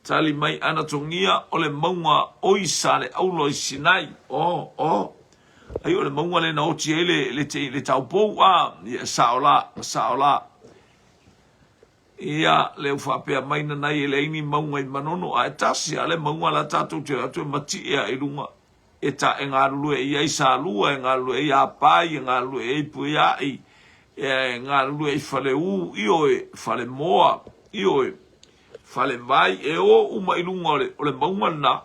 Tali mai Anatogia, o le mauga oi Saleaula i Sinai. Oh, oh. Ai o le mauga lea na oti ai le, le, le, le taupou. Ah, ia, sao la, sao la. Ia, lea ua faapea mai nanai e leai ni mauga i Manono, ae tasi lava le mauga la tatou te o atu e matie ae i luga, e ta, e galulue i ai Salua, e galulue ai Apai, e galulue ai Puiai, e galulue ai Faleu, ioe, Falemoa, ioe, Falevai, e o uma i luga o le, o le mauga lena,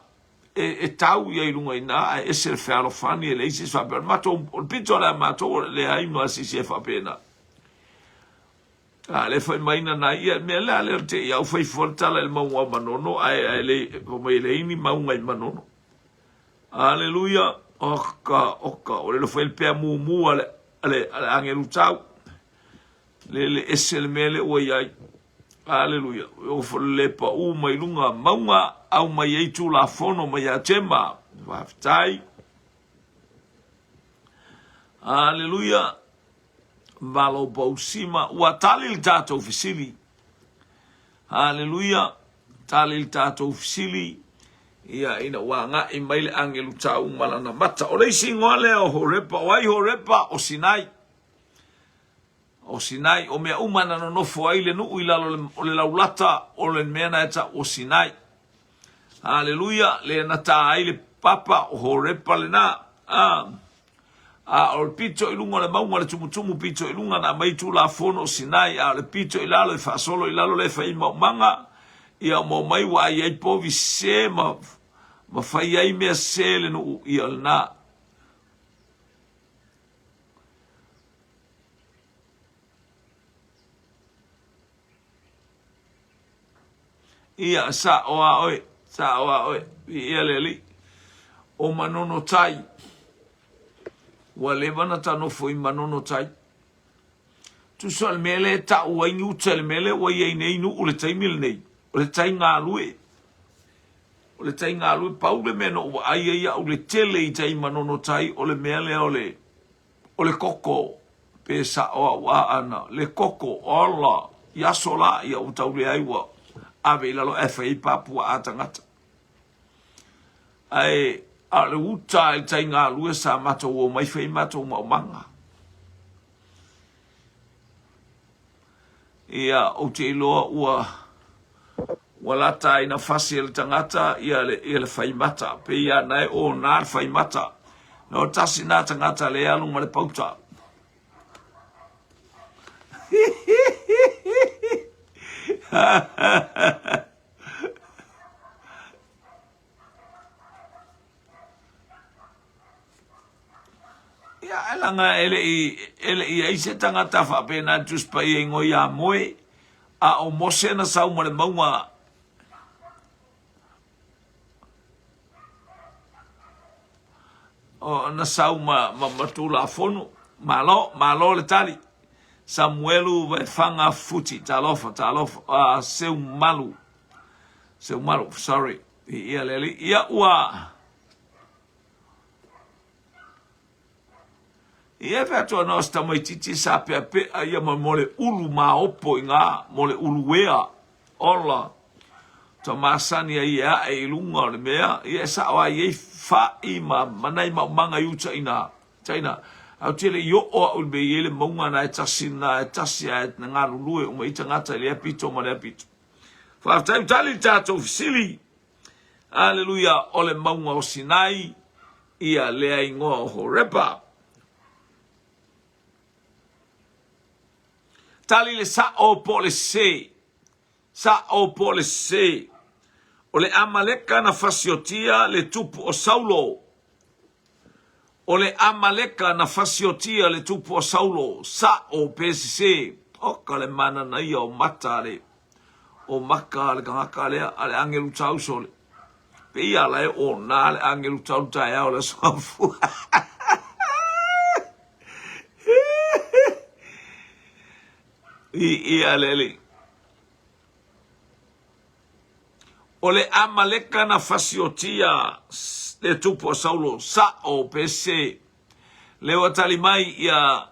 e, e tau ia i luga i ina, ae ese le fealofani, e leai se isi faapea, o le matou, o le pito lea a matou, e leai ma se isi e faapena. A le fai mai nana ia mea lea lea te i au fai fua le tala i le mauga o Manono ae ae le fai mai e leai ni mauga i Manono. Aleluia oka oka o le fai le pea mumu a le a le a le agelu tau. Le le ese le mea le ua iai. Aleluia. O fo le pa u mai lunga mauga au mai ai tulafono mai ia Tema. Faafetai. Aleluia. Valobousima. Ua tali le tatou fesili. Haleluia. Tali le tatou fesili. Ia, ina ua agai mai le agelu tau ma lana mata. O le isi igoa lea o Horepa. O ai Horepa? O Sinai. O Sinai. O mea uma na nonofo ai le nuu i lalo o le laulata o le mea na e tau o Sinai. Haleluia. Lea na tā ai le papa o Horepa lena. Ah. A o le pito i luga o le mauga le tumutumu pito i luga na aumai Tulafono o Sinai, a o le pito i lalo e faasolo i lalo le fai maumaga, ia mo mai ua ai ai povi sese ma, ma fai ai mea sese le nuu, ia o lena. Ia, sa'o a oe, sa'o a oe, viia le Alii. O Manono Tai, ua leva na ta nofo i Manono Tai. Tusa o le mea lea e ta'u ai ni uta i le mea lea ua i ai nei Nu'u i le taimi lenei, o le tai galue. O le tai galue, pau le mea na ou vaai ai au i le tele i tai Manono Tai, o le mea lea o le O le koko, pe sa'o au aana, le koko, ola, i aso la, ia ua tau leai ua ave i lalo ae fai ai pa pua'a tagata. Ae, a o le uta i le tai galue sa matou omai fai ai matou maumaga. Ia, ou te iloa ua, ua lata ai na fasi e le tagata ia le, ia le faimata. Pei a na e ona le faimata. Na o tasi nā tagata le alu ma le pauta. Ia, ae laga e le i, e le i i ai se tagata faapena e Tusi Paia igoa ia Moe, a o Mose na sau ma le mauga o, na sau ma, ma, ma Tulafono. Malo, malo le tali. Samuelu Vaefaga Futi, talofa, talofa, Seumalu, Seumalu, sorry, ia le alii. Ia ua, Ia e atu ana o se tamaitiiti sa peapea ia ma mo le ulu maopo i ngā, mo le uluea ola ta masani ai e ae i luga o le mea, ia e sao ai ei fa'i ma, ma nai maumaga i uta ina, taina. Au te le i oo au i le mea i ai le mauga na e tasi na e tasi ae na galulue uma i tagata i lea pito ma lea pito. Faafetai tali le tatou fesili. Aleluia, o le mauga o Sinai, ia lea igoa o Horepa. Tali le sa'o po o le sē, sa'o po o le sē. O le Amaleka na fasiotia le tupu o Saulo. O le Amaleka na fasiotia le tupu o Saulo, sa'o pe sesē. Oka le mananaia o mata le o maka a le tagata lea a le agelu tausole. Pe ia la e ona le agelu tau taeao le aso afua. I ia le alii. O le Amaleka na fasiotia le tupu o Saulo, sa'o pe sese. Le ua tali mai ia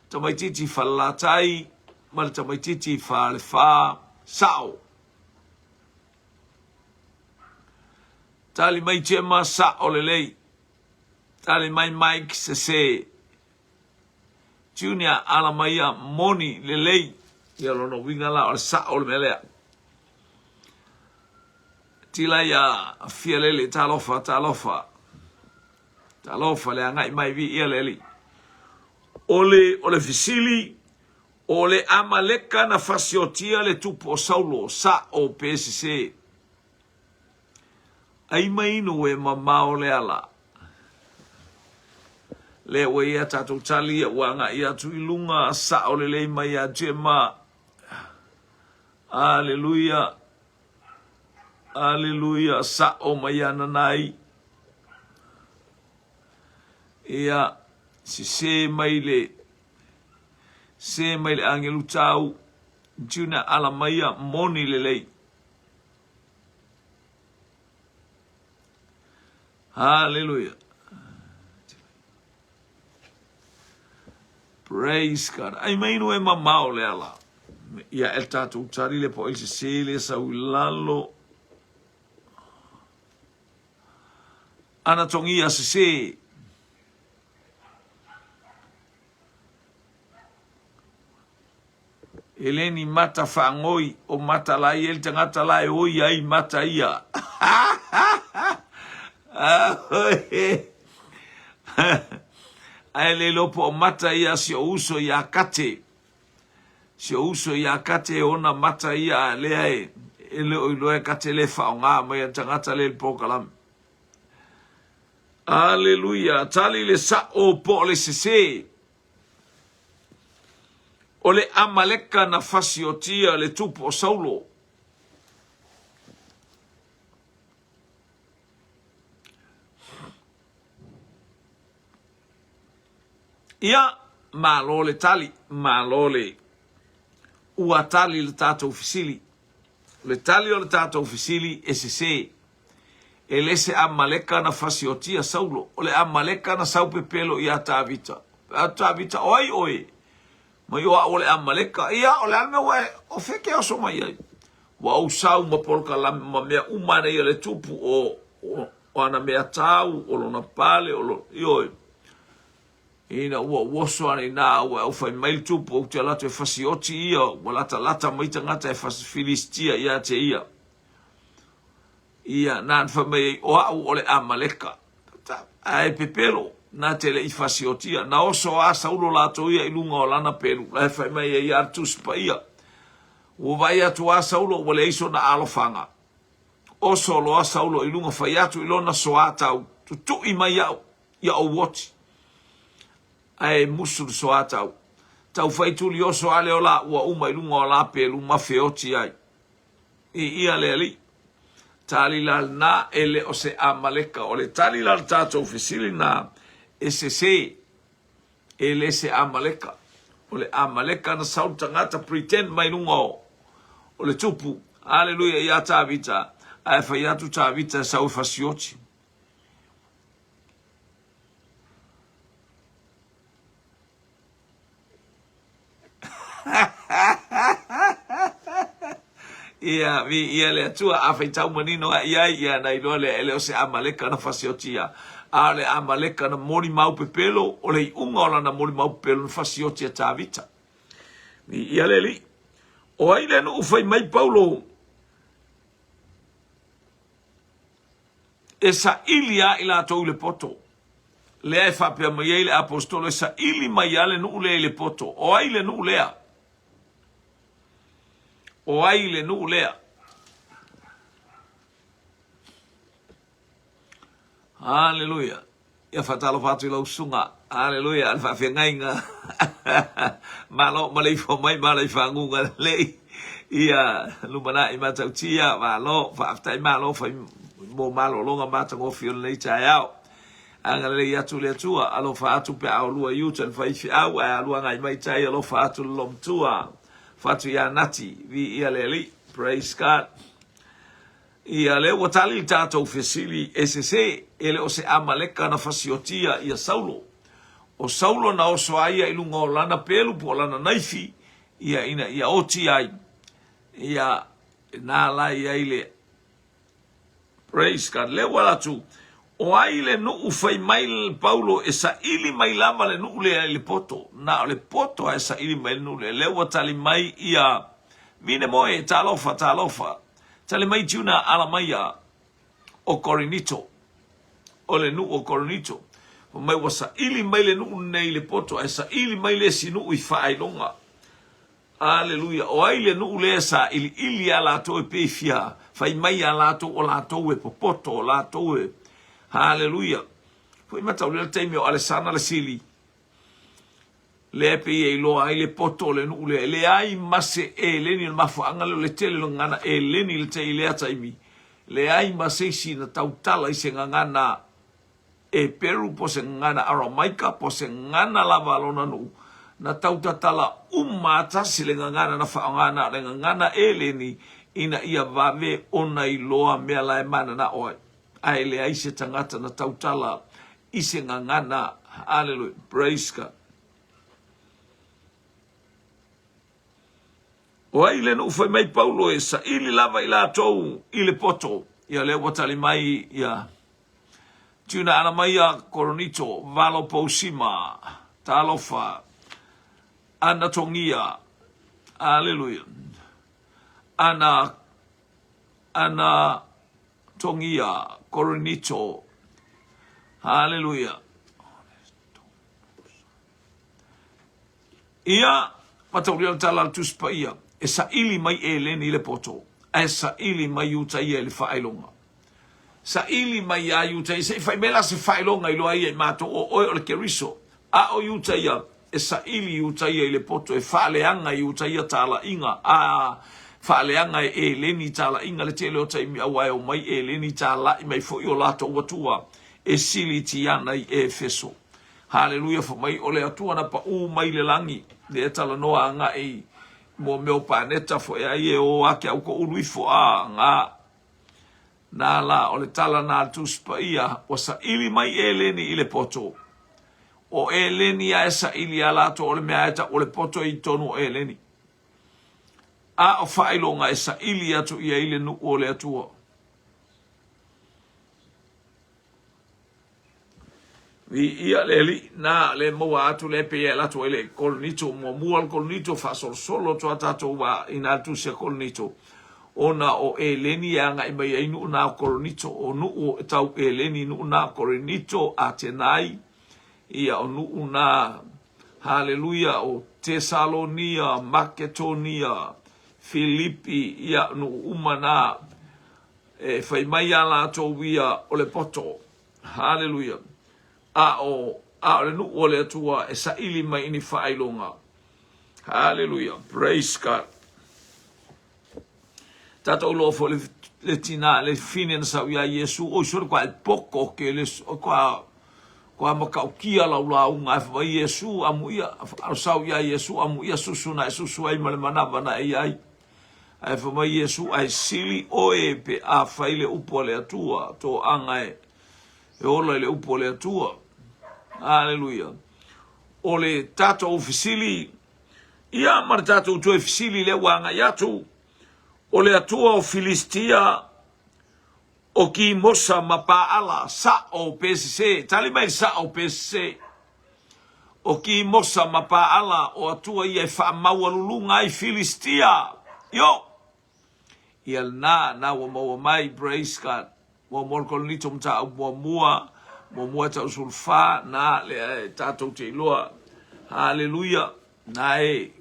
tamaitiiti Falelatai ma le tamaitiiti Falefa, sa'o. Tali mai Jema, sa'o lelei. Tali mai Mike, sese. Junior ala mai ia moni lelei. Ia lona uiga la o le sa'o le mea lea. Tila ia Fialele, talofa, talofa. Talofa le agai mai vi ia le alii. O le, o le fesili, o le Amaleka na fasiotia le tupu o Saulo, sa'o pe sese. Ai mai inu e mamao le ala. Lea ua i ai a tatou tali ia ua agai atu i luga, sa'o lelei mai ia Jema. Aleluia. Aleluia, sa'o mai ana nai. Ia, sese mai le, se mai le agelu tau, Junior ala mai ia moni lelei. Hallelujah. Praise God. Ai mai no e mamao le ala. Ia e tatou tali le po i se se le sau i lalo. Ana tongia se se. E le ni mata faangoi o mata la i e le tagata la e oi ai mata ia. Ae le iloa po o mata ia si ou uso ia Kate. Si ou uso ia Kate e ona mata ia a lea e, e le o iloa e Kate le faaaoga mai a le tagata le le polokalame. Aleluia, tali le sa'o po o le sesē. O le Amaleka na fasiotia le tupu o Saulo. Ia, malo le tali, malo le ua tali le tatou fesili. O le tali o le tatou fesili e sesē. E le se Amaleka na fasiotia Saulo, o le Amaleka na sau pepelo iā Tavita. Fai atu Tavita, O ai oe? Mai o a'u o le Amaleka. Ia, o le a le mea ua e, o fea ke oso mai ai? Ua ou sau ma polokalame ma mea uma nei a le tupu o, o, o ana mea tau, o lona pale, o lo, ioe. Ina ua ou oso ana inā ua e fai mai le tupu, ou te alu atu e fasioti ia, ua latalata mai tagata e fas, Filistia ia te ia. Ia, nāna fai mai ai, o a'u o le Amaleka. Ae pepelo, na te le i fasiotia. Na oso a Saulo latou ia i luga o lana pelu, la e fai mai ai ia le Tusi Paia. Ua vaai atu a Saulo ua leai sona alofaga. Oso loa Saulo i luga fai atu i lona soatau, Tutu'i mai a'u, ia ou oti. Ae musu le soatau. Tau fai tuli oso ale o la ua uma i luga o la pelu ma feoti ai. I ia le alii. Tali la lena e le o se Amaleka. O le tali la le tatou fesili na e sese. E le se Amaleka. O le Amaleka na sau le tagata pretend mai luga o, o le tupu. Aleluia ia Tavita. Ae fai atu Tavita e sau e fasioti. Ia, vi ia le Atua, a faitau manino a i ai, ia na iloa lea e le o se Amaleka na fasiotia, a o le Amaleka na molimau pepelo, o le iuga o lana molimau pepelo na fasioti a Tavita. Vi ia le Alii. O ai le nuu fai mai Paulo e saili a i latou i le poto. Lea e faapea mai ai le aposetolo e saili mai a le nuu lea i le poto. O ai le nuu lea? O ai le nuu lea? Haleluia. Ia faatalofa atu i lau susuga. Haleluia. Le faafeagaiga. Malo maleifua mai ma i faguga lelei. Ia lumanai matautia. Malo. Faafetai malo fai mo malologa matagofie o lenei taeao. Agalelei atu le Atua. Alofa atu pe a olua i uta le faifeau ae alu agai mai tai alofa atu le lomtua. Fatu ia Nati. Viia le Alii. Praise God. Ia, lea ua tali le tatou fesili, e sese, e le o se Amaleka na fasiotia ia Saulo. O Saulo na oso ai ia i luga o lana pelu po o lana naifi, ia ina ia oti ai. Ia, na la i ai le Praise God. Lea ua atu, o ai le nuu fai mai le Paulo e saili mai lava le nuu lea i le poto. Na o le poto ae saili mai le nuu lea. Lea ua tali mai ia Mine moe, talofa, talofa. Tali mai Tiuna Alamaia o Korinito, o le nuu o Korinito, fai mai ua saili mai le nuu lenei i le poto, ae saili mai le isi nuu i faailoga. Aleluia! O ai le nuu lea e sailiili iā latou e pei fia fai mai iā latou o latou e popoto, o latou e. Aleluia! Foi mataulia le taimi o Alesana le Sili, lea e pei e iloa ai le poto o le nuu lea. E leai ma se eleni, o le mafuaaga lea o le tele o le gagana eleni i le i lea taimi. Leai ma se isi na tautala i se gagana Eperu po o se gagana Aramaika po o se gagana lava a lona nuu, na tautatala uma tasi le gagana na faaaoga na o le gagana eleni ina ia vave ona iloa mea la e mananao ai. Ae leai se tagata na tautala i se gagana. Hallelujah. Praise God. O ai le nuu fai mai Paulo e saili lava i latou i le poto. Ia lea ua tali mai ia Tuna ana mai ia Koronito, Valo Pousima, Talofa, Anatongia, Aleluia, Ana, Ana Tongia, Korinito. Haleluia. Ia, mataulia le tala a le Tusi Paia, e saili mai Eleni i le poto, ae saili mai Iutaia i le faailoga. Saili mai iā Iutaia, se i fai mai la se faailoga iloa ai e matou o oe o le Keriso. A o Iutaia, e saili Iutaia i le poto, e faaleaga Iutaia talaiga, a faaleaga e Eleni talaiga le tele o taimi aua e omai Eleni tala'i mai foi o latou atua e siliti ana i Efeso. Haleluia, fai mai o le Atua na paʻū mai le lagi, lea e talanoa agaʻi mo mea o paneta foi ai e o ake au ko ulu ifo a nga Na la, o le tala na a le Tusi Paia, ua saili mai Eleni i le poto. O Eleni a e saili iā latou o le mea a e tau o le poto i totonu o Eleni. A o faailoga e saili atu i ai le nuu o le Atua. Viia le Alii, na le maua atu le pei e alu atu ai le Korinito, muamua le Korinito, faasolosolo atu a tatou wā i nā tusi a Korinito, ona o Eleni e agai mai ai nuu na o Korinito, o nuu e tau Eleni nuu na o Korinito, Atenai, ia o nuu na, haleluia, o Tesalonia, Maketonia, Filipi, ia nuu uma na, e fai mai iā latou ia o le poto. Haleluia. A o A o le nuu a le Atua e saili mai i ni faailoga. Haleluia. Praise God. Tatou iloa foi le, le tina, le fine na sau ia Iesu, oi sole kwa e poko ke le, kwa, kwa makaukia lau lauga, ai fai Iesu, amu ia, sau ia Iesu, amu ia susu na e susu ai ma le manava na e iai. Ae fai mai Iesu, Ae sili oe pe a fai le upu a le Atua, toaga e, e ola i le upu a le Atua. Aleluia. O le tatou fesili, ia ma le tatou toe fesili lea ua agai atu, o le Atua o Filistia, o Kimosa ma Paala, sa'o pe sesē? Tali mai le sa'o pe sesē. O Kimosa ma Paala, o Atua ia e faamaualuluga ai Filistia. Io! Ia lena, na ua maua mai, praise God. Muamua le Korinito mataupu muamua, muamua e tau sulufa, na lea e tatou te iloa. Haleluia! Na e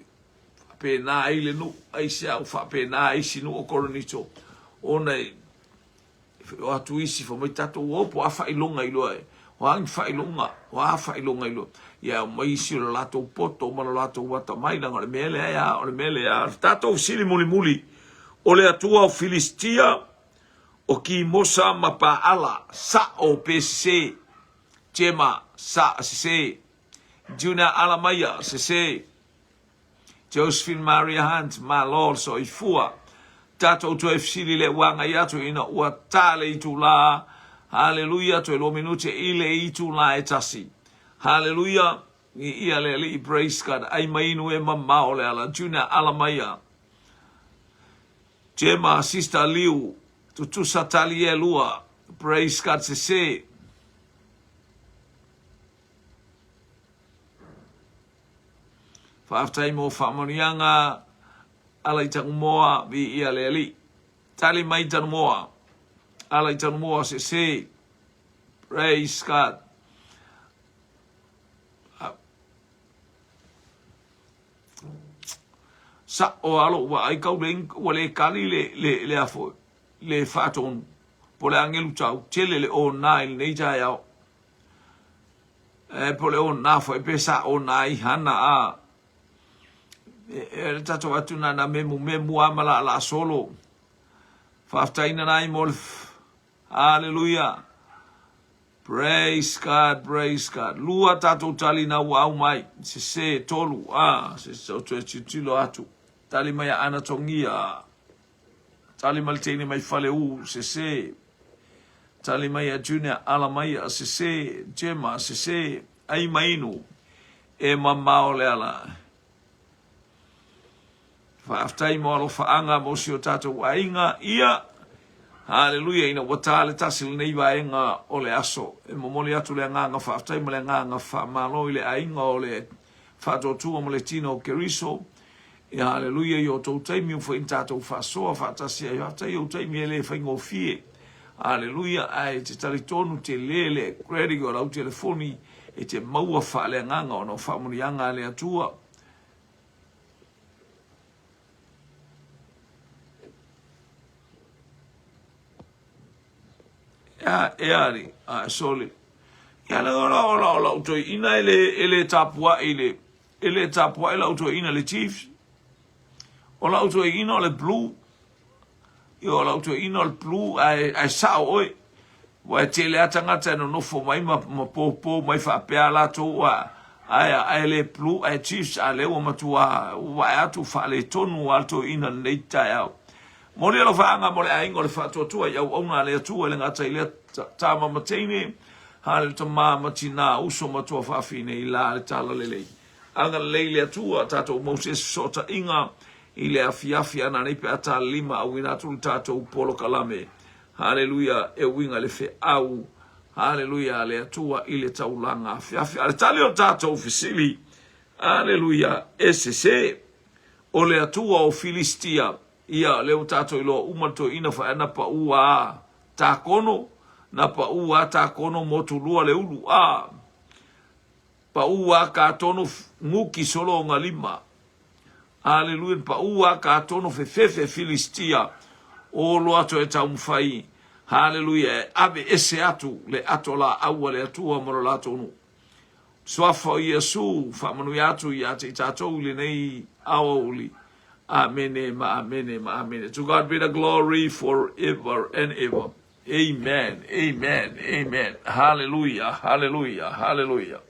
faapena ai le nuu, aisea ua faapena ai isi nuu o Korinito, ona e o atu isi fai mai tatou o po o a faailoga iloa e, o a ni faailoga, o a faailoga iloa. Ia aumai isi o le latou poto ma le latou atamai, leaga o le mea lea e a, o le mea lea e a. Tatou fesili mulimuli, o le Atua o Filistia, o Kimosa ma Paala, sa'o pe sese? Jema, sa, sese. Juna Alamaia, sese. Josephine Maria Hunt, Malo le soifua. Tatou toe fesili le ua agai atu ina ua ta le itulā. Haleluia, toe lua minute i le itulā e tasi. Haleluia, viia le Alii, praise God. Ai mai inu e mamao le ala. Juna Alamaia, Gemma, Sister Liu, tutusa tali e lua. Praise God, sese. Faafetai mo faamanuiaga ala i Tanumoa, viia le Alii. Tali mai Tanumoa, ala i Tanumoa sese. Praise God. Sa'o a lou vaai kau le ua le kali le le le afo le faatonu po le agelu tau tele le ona i lenei taeao. E po le ona foi pe sa ona ai hana a e le tatou atu na na memu memu a ma la la solo. Faafetai na nai mo le Hallelujah. Praise God, praise God. Lua tatou tali na ua au mai. Sese, tolu, a, se se o toe tilotilo atu. Tali mai a Ana Tongia. Tali mai le teine mai Faleu, sese. Tali mai a Junior Alamaia, sese. Gemma, sese. Ai Mainu, e mamao le ala. Faafetai mo alofaaga mo si o tatou aiga, ia, haleluia, ina ua ta le tasi lenei vaega o le aso. E momoli atu le agaga faafetai ma le agaga faamalo i le aiga o le Faatuatua ma le Tino o Keriso. Ia, haleluia, i o outou taimi ua foi na tatou faasoa faatasi ai. Faafetai i ou taimi e le faigofie. Haleluia, ae te talitonu tele le credit o lau telefoni e te maua faaleagaga ona o faamanuiaga a le Atua. Ea, ea ali, a sole. Ia le ola ola ola u toi ina e le e le tapuai le e le tapuai la u toi ina le Chiefs. O lau toi ina o le Blue. Ia o lau toeaina o le blue ae, ae sao oe. Ua e tele a tagata e nonofo mai ma, ma popo mai faapea latou ua ae ae le blue ae Chiefs a lea ua matua ua vae atu faaletonu a le toeaina lenei taeao. Momoli alofaaga mo le aiga o le faatuatua i auauna a le Atua e le gata i lea tama ma teine, a le tama ma tina, uso ma tuafafine i la le talalelei. Agalelei le Atua, tatou mau se fesootaiga i le afiafi ana nei pe a talima auina atu le tatou polokalame. Haleluia, e uiga i le feau, haleluia, a le Atua i le taulaga afiafi. A le tali o le tatou fesili, haleluia, e sese, o le Atua o Filistia, ia, lea ua tatou iloa uma le toeaina foi, a na pau a Takono, na pau a Takono motulua le ulu, a. Pau a ka tono nguki solo o nga lima. Aleluia pau a ka tono fefefe Filistia o lo ato e taumafai. Haleluia e ave ese atu le ato laau a le Atua mo lo latou nuu. Suafa o Iesu, faamanuia atu ia te i tatou i lenei aoauli. Amene ma amene ma amene. To God be the glory forever and ever. Amen, amen, amen. Hallelujah, hallelujah, hallelujah.